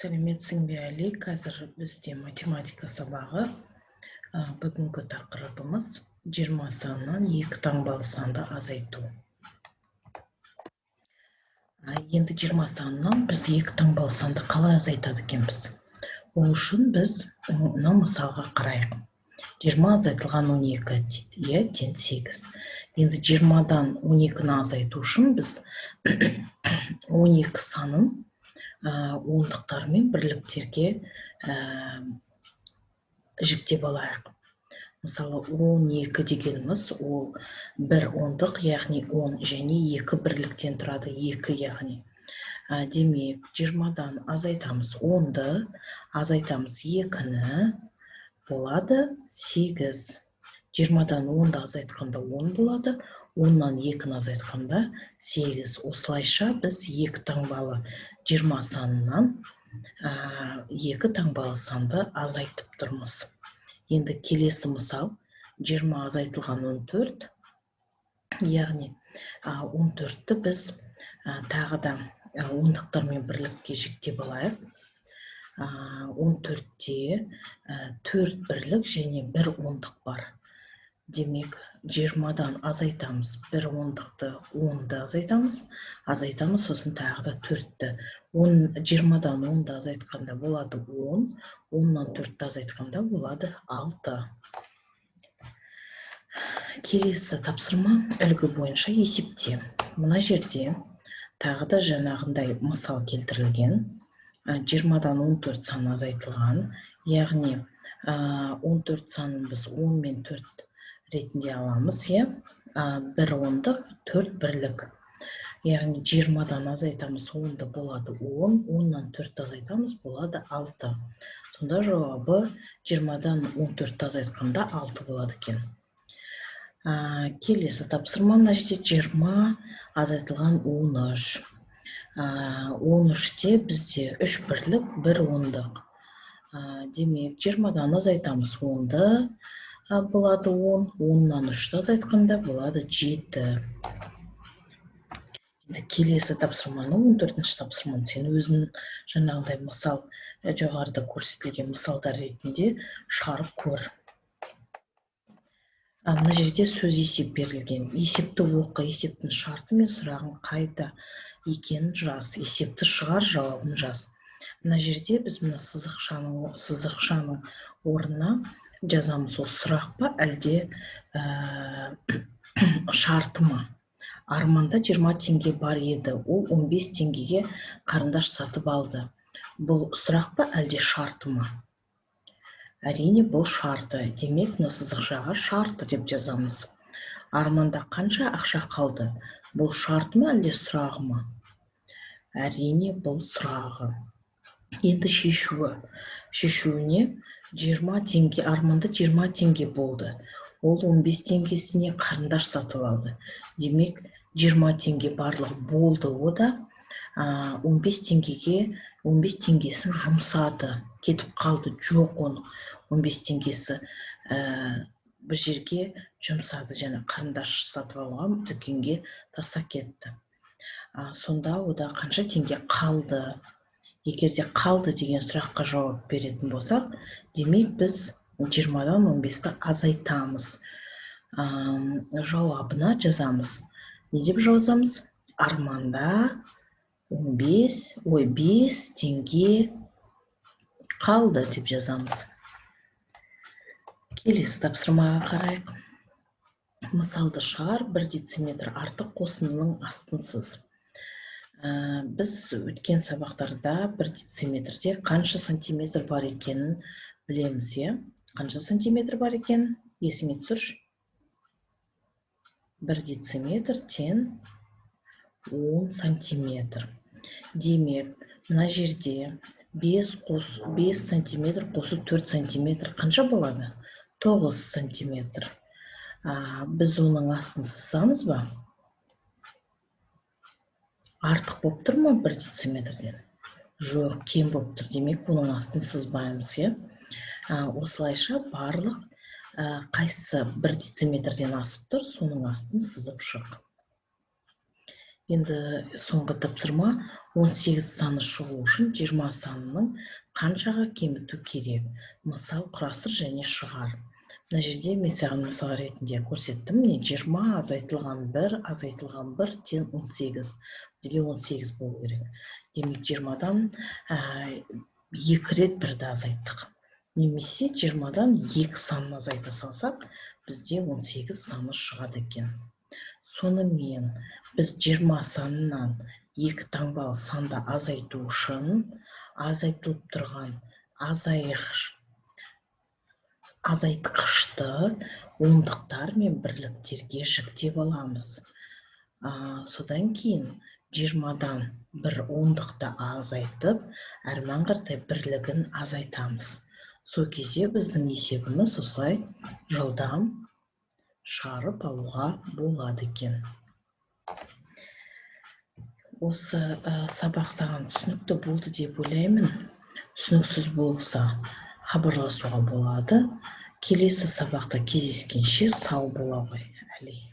Сәлеметсің бе, Әли! Қазір бізде математика сабағы. Бүгінгі тақырыбымыз: 20 санынан екі таңбалы санды азайту. Енді 20 санынан біз екі таңбалы санды қалай азайтады екенбіз? Ол үшін біз мына мысалға қарайық: 20 азайтылған 12, иә, тең 8. Енді 20-дан 12-ні азайту үшін біз 12 санын ондықтар мен бірліктерге жіктеп алайық. Мысалы, 12 дегеніміз ол бір ондық, яғни 10, және екі бірліктен тұрады, екі яғни. Демек, 20-дан азайтамыз 10-ды, азайтамыз екіні, болады 8. 20-дан 10-ды азайтқанда 10 болады, 10-нан екіні азайтқанда 8. Осылайша біз екі таңбалы 20 санынан екі таңбалы санды азайтып тұрмыз. Енді келесі мысал: 20 азайтылған 14, яғни 14-ті біз тағы да ондықтар мен бірлікке жіктеп алайық. 14-те төрт бірлік және бір ондық бар. Демек, 20-дан азайтамыз бір ондықты, 10-ды азайтамыз, азайтамыз, сосын тағы да төртті. 20-дан 10-ды азайтқанда болады 10, 10-нан төртті азайтқанда болады 6. Келесі тапсырма: үлгі бойынша есепте. Мына жерде тағы да жаңағындай мысал келтірілген: 20-дан 14 саны азайтылған, яғни 14 санын біз 10 мен 4 ретінде аламыз, иә, бір ондық, төрт бірлік. Яғни 20-дан азайтамыз 10-ды, болады 10, 10-нан төртті азайтамыз, болады 6. Сонда жауабы 20-дан 14-ті азайтқанда 6 болады екен. Келесі тапсырма: мына жерде 20 азайтылған 13. 13-те бізде үш бірлік, бір ондық. Демек, 20-дан азайтамыз 10-ды, болады 10, 10-нан үшті азайтқанда болады 7. Енді келесі тапсырманы, 14-ші тапсырманы сен өзің жаңағындай мысал, жоғарыда көрсетілген мысалдар ретінде шығарып көр. Мына жерде сөз есеп берілген. Есепті оқы, есептің шарты мен сұрағын қайда екенін жаз, есепті шығар, жауабын жаз. Мына жерде біз мына сызықшаның орнына жазамыз: ол сұрақ па, әлде шарты ма? Арманда 20 теңге бар еді, ол 15 теңгеге қарындаш сатып алды. Бұл сұрақ па, әлде шарты ма? Әрине, бұл шарты. Демек, мына сызықшаға «шарты» деп жазамыз. Арманда қанша ақша қалды? Бұл шарты ма, әлде сұрағы ма? Әрине, бұл сұрағы. Енді шешуі. Шешуіне: 20 теңге, Арманда 20 теңге болды, ол 15 теңгесіне қарындаш сатып алды. Демек, 20 теңге барлығы болды, ода 15 теңгеге, 15 теңгесін жұмсады, кетіп қалды, жоқ, оның 15 теңгесі бір жерге жұмсады және қарындаш сатып алуға дүкенге тастап кетті. Сонда ода қанша теңге қалды? Егер де «қалды» деген сұраққа жауап беретін болсақ, демек, біз 20-дан 15-ті азайтамыз. Жауабына жазамыз. Не деп жазамыз? Арманда 15, ой, 5 теңге қалды деп жазамыз. Келесі тапсырмаға қарайық. Мысалды шығар, 1 дециметр артық қосындының астын сыз. Біз өткен сабақтарда 1 дециметрде қанша сантиметр бар екенін білеміз, иә? Қанша сантиметр бар екенін есіңе түсірші. 1 дециметр тең 10 сантиметр. Демек, мына жерде 5 қос, 5 сантиметр қосу 4 сантиметр қанша болады? 9 сантиметр. Біз оның астын сызамыз ба? Артық болып тұр ма 1 дециметрден? Жоқ, кем болып тұр. Демек, оның астын сызбаймыз, иә? Осылайша барлық қайсысы 1 дециметрден асып тұр, соның астын сызып шық. Енді соңғы тапсырма: 18 саны шығу үшін 20 санының қаншаға кеміту керек? Мысал құрастыр және шығар. Мына жерде мен саған мысал ретінде көрсеттім. Міне, 20 азайтылған 1 азайтылған 1 тең 18. Бізге 18 болу керек. Демек, 20-дан екі рет бірді азайттық немесе 20-дан екі санын азайта салсақ, бізде 18 саны шығады екен. Сонымен, біз 20 санынан екі таңбалы санды азайту үшін азайтылып тұрған азайтқышты ондықтар мен бірліктерге жіктеп аламыз. Содан кейін 20-дан бір ондықты азайтып, әрмен қаратай бірлігін азайтамыз. Сол кезде біздің есебіміз осылай жылдам шығарып алуға болады екен. Осы сабақ саған түсінікті болды деп ойлаймын. Түсініксіз болса, хабарласуға болады. Келесі сабақта кездескенше сау бола ғой, Әли.